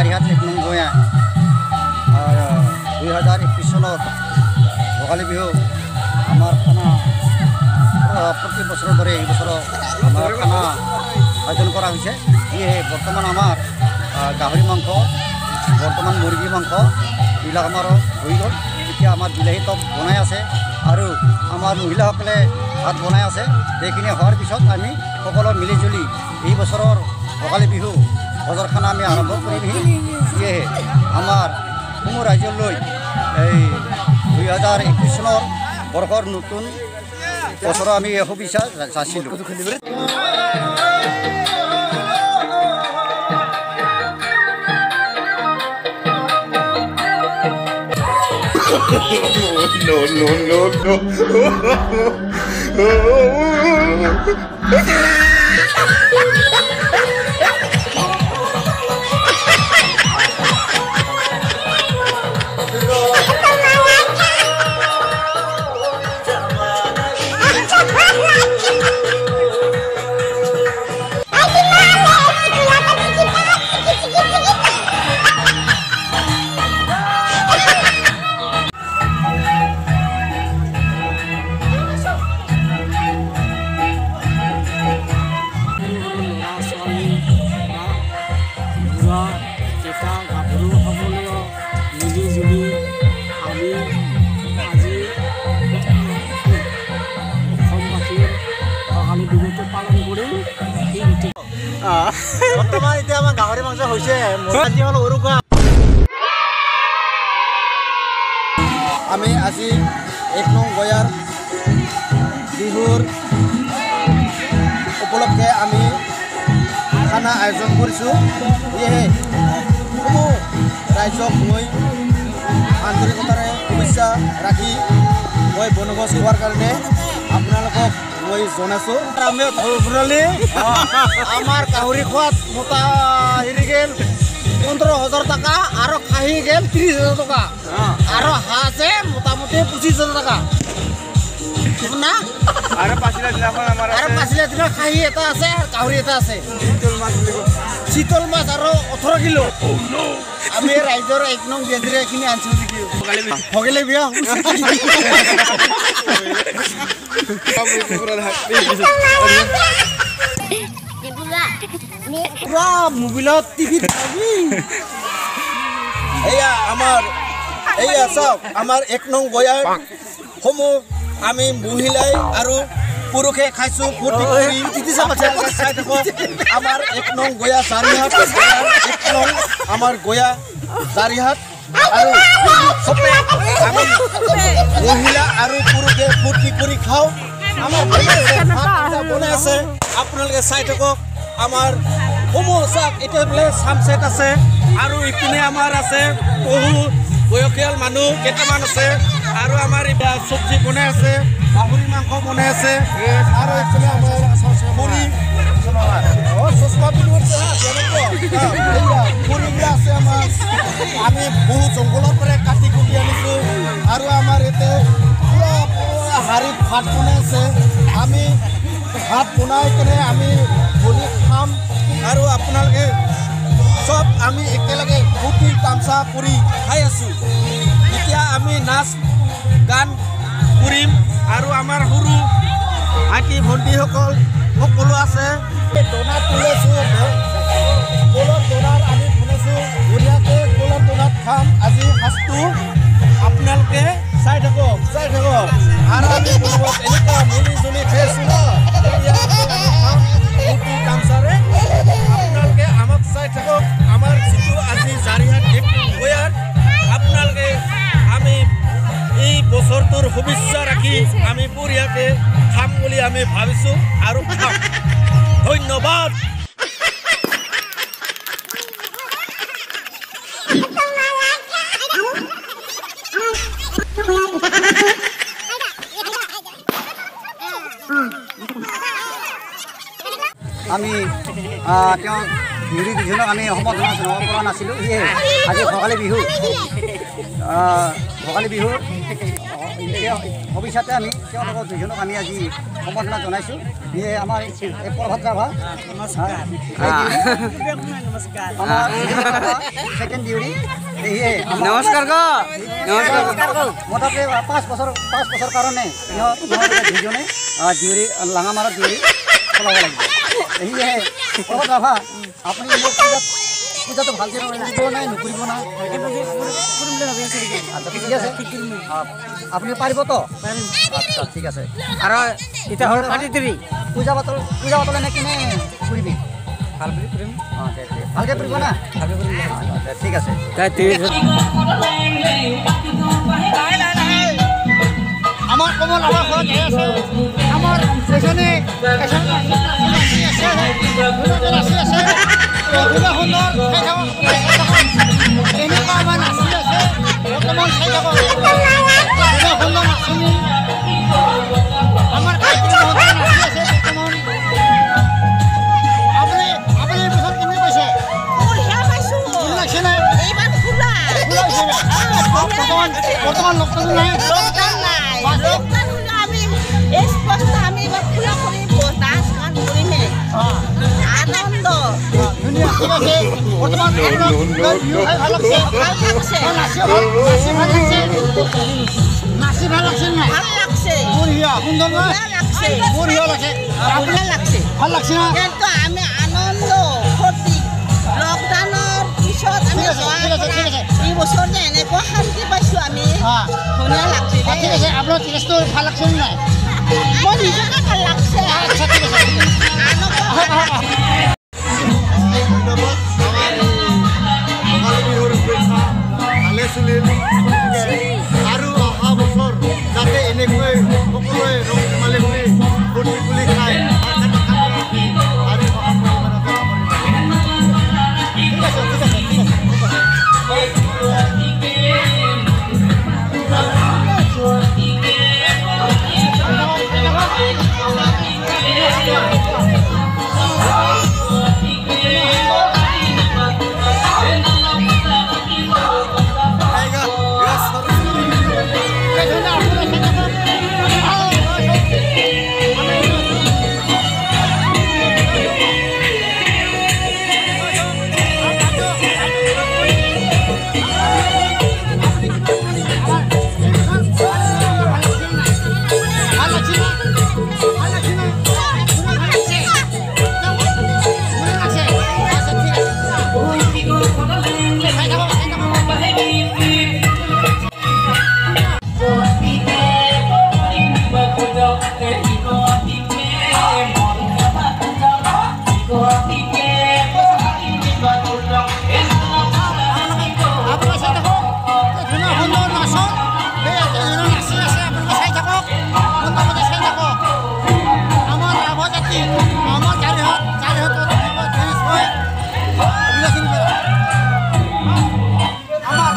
জাৰিহাট এক নং গঞা 2021 চনৰ ভোগালী বিহু আমাৰ খানা প্ৰতি বছৰৰ দৰে এই বছৰো আমাৰ খানা আয়োজন কৰা হৈছে। সেয়েহে বৰ্তমান আমাৰ গাহৰি মাংস, বৰ্তমান মুৰ্গী মাংস এইবিলাক আমাৰ হৈ গ'ল। এতিয়া আমাৰ বিলাহী টক বনাই আছে আৰু আমাৰ মহিলাসকলে ভাত বনাই আছে। সেইখিনি হোৱাৰ পিছত আমি সকলো মিলিজুলি এই বছৰৰ ভোগালী বিহু ভোজৰ খানা আমি আৰম্ভ কৰিম। সেয়েহে আমাৰ সমূহ ৰাজ্যলৈ এই 2021 চনৰ বৰ্ষৰ নতুন বছৰৰ আমি শুভেচ্ছা যাচিলোঁ। No, no, no, no. ডেকা গাভৰু সকলো মিলি জুলি আমি আজি অসমবাসীৰ ভোগালী বিহুটো পালন কৰিম। বৰ্তমান এতিয়া আমাৰ গাহৰি মাংস হৈছে। আজি হ'ল উৰুকা। আমি আজি এক নং গয়াৰ বিহুৰ উপলক্ষে আমি খানা আয়োজন কৰিছোঁ। সেয়েহে সমূহ ৰাইজক মই আন্তৰিকতাৰে শুভেচ্ছা ৰাখি মই বনভোজ খোৱাৰ কাৰণে আপোনালোকক মই জনাইছোঁ। আমি ভৰালি আমাৰ গাহৰি খোৱাত মোটা হেৰি গ'ল 15,000 টকা আৰু খাহী গ'ল 30,000 টকা আৰু হাঁহ আছে মোটামুটি 25,000 টকা না। আৰু পাচিলা দিনা খাহী এটা আছে, গাহৰি এটা আছে, চিতল মাছ আৰু 18 কিলো। আমি ৰাইজৰ এক নং গেঞ্জিৰে এইখিনি আনিছোঁ নেকি ভোগালী বিয়া। পুৰা মোবাইলত টিভিত। এয়া আমাৰ এয়া চাওক আমাৰ এক নং গয়াৰ সমূহ আমি মহিলাই আৰু পুৰুষে খাইছোঁ ফূৰ্তি কৰি। চাই থাকক আমাৰ এক নং গয়া জাৰিহাট, এক নং আমাৰ গয়া জাৰিহাট আৰু চবে আমি মহিলা আৰু পুৰুষে ফূৰ্তি কৰি খাওঁ। আমাৰ বনাই আছে, আপোনালোকে চাই থাকক। আমাৰ সমূহ চাওক এতিয়া বোলে চামছেট আছে আৰু ইপিনে আমাৰ আছে বহু বয়সীয়াল মানুহ কেইটামান আছে আৰু আমাৰ এতিয়া চব্জি বনাই আছে, গাহৰি মাংস বনাই আছে আৰু এইফালে আমাৰ খৰি চশমা খৰিবিলাক আছে। আমাৰ আমি বহু জংঘলৰ পৰা কাটি কুটি আনিছোঁ আৰু আমাৰ ইয়াতে পুৰা হাৰিত ভাত বনাই আছে। আমি ভাত বনাই কেনে আমি হোলী খাম আৰু আপোনালোকে চব আমি একেলগে ফূৰ্তি তামচা কৰি খাই আছোঁ। এতিয়া আমি নাচ গান কৰিম আৰু আমাৰ সৰু ভাইটি ভণ্টিসকল সকলো আছে। ডোনাত তুলিছোঁ, কলৰ ডোনাৰ আমি বনাইছোঁ, বঢ়িয়াকৈ কলৰ ডোনাত খাম আজি সাজটো। আপোনালোকে চাই থাকক, চাই থাকক। আৰু আমি এনেকুৱা মিলি জুলি খাইছোঁ ন, ফূৰ্তি তামচাৰে। আপোনালোকে আমাক চাই থাকক। আমাৰ যিটো আজি জাৰিহাট এক গয়াৰ আপোনালোকে আমি এই বছৰটোৰ শুভেচ্ছা ৰাখি আমি বঢ়িয়াকৈ খাম বুলি আমি ভাবিছোঁ আৰু খাম। ধন্যবাদ। আমি তেওঁ বিহু দুজনক আমি সম্বৰ্ধনা জনাব পৰা নাছিলোঁ। সেয়েহে আজি ভোগালী বিহু, ভোগালী বিহুৰ ভৱিষ্যতে আমি তেওঁলোকক দুজনক আমি আজি সম্বৰ্ধনা জনাইছোঁ। সেয়ে আমাৰ এই প্ৰভাত ৰাভা, আমাৰ ছেকেণ্ড ডিউৰী। সেয়ে নমস্কাৰ, মোটামুটি 5 বছৰ কাৰণে দুজনে ডিউৰী লাঙামাৰা ডিউৰী চলাব লাগিব। সেয়েহে প্ৰভাত ৰাভা, আপুনি মোক পূজাটো ভালকৈ কৰিব নাই নকৰিব নাই? আচ্ছা, ঠিক আছে, আপুনি পাৰিবতো? আচ্ছা, ঠিক আছে। আৰু এতিয়া হ'ল কাটি পূজা পাতল এনে কেনে কৰিবি? অঁ, দে দে, ভালকৈ কৰিব না? ঠিক আছে। আমাৰ কমল আমাৰ ঘৰত যাই আছে। আমাৰ এজনে এজন নাচি আছে, নাচি আছে, ধুনীয়া সুন্দৰ। চাই থাকক, এনেকুৱা আমাৰ নাচি আছে বৰ্তমান। চাই থাকক, ধুনীয়া সুন্দৰ নাচনী আমাৰ নাচি আছে বৰ্তমান। আপুনি এই বছৰ কেনে পাইছে? লাগছে নাই? বৰ্তমান লকডাউন নাই। লকডাউন নাই। লকডাউন হ'লে আমি এই স্পষ্ট আমি এইবাৰ খোলা কৰি নাচ গান কৰিমে, আনন্দ। ধুনীয়া, ঠিক আছে। বৰ্তমান আপোনাৰ বিহু খাই ভাল লাগছে? ভাল লাগছে। নাচি ভাল, নাচি ভাল লাগছে? নাচি ভাল লাগছে নাই? ভাল লাগছে। বঢ়িয়া, সুন্দৰ না? লাগছে। বঢ়িয়া লাগছে। বঢ়িয়া লাগছে। ভাল লাগছে না? কিন্তু আমি আনন্দ ফূৰ্তি লকডাউনৰ পিছত আমি এই বছৰ যে এনেকুৱা শান্তি পাইছোঁ আমি, ধুনীয়া লাগছে। ঠিক আছে। আপোনাৰ ড্ৰেছটো ভাল লাগছে নাই? মই নিজকে ভাল লাগছে। আচ্ছা, ঠিক আছে। আনকো ভাল লাগছে। ধন্যবাদ। আমাৰ ভোগালী বিহুৰ শুভেচ্ছা। ভালে চলিল আৰু অহা বছৰ যাতে এনেকৈ সকলোৱে ৰং ধেমালি কৰি ফূৰ্তি কৰি খায় আৰু ঠিক আছে, ঠিক আছে, ঠিক আছে, ঠিক আছে। আপোনালোকে চাই থাকক, ধুনীয়া সুন্দৰ নাচন নাচি আছে। আপোনালোকে চাই থাকক, সুন্দৰভাৱে চাই থাকক। আমাৰ ৰাভা জাতি, আমাৰ চাৰিহাত চাৰিহাতত হয়। আমাৰ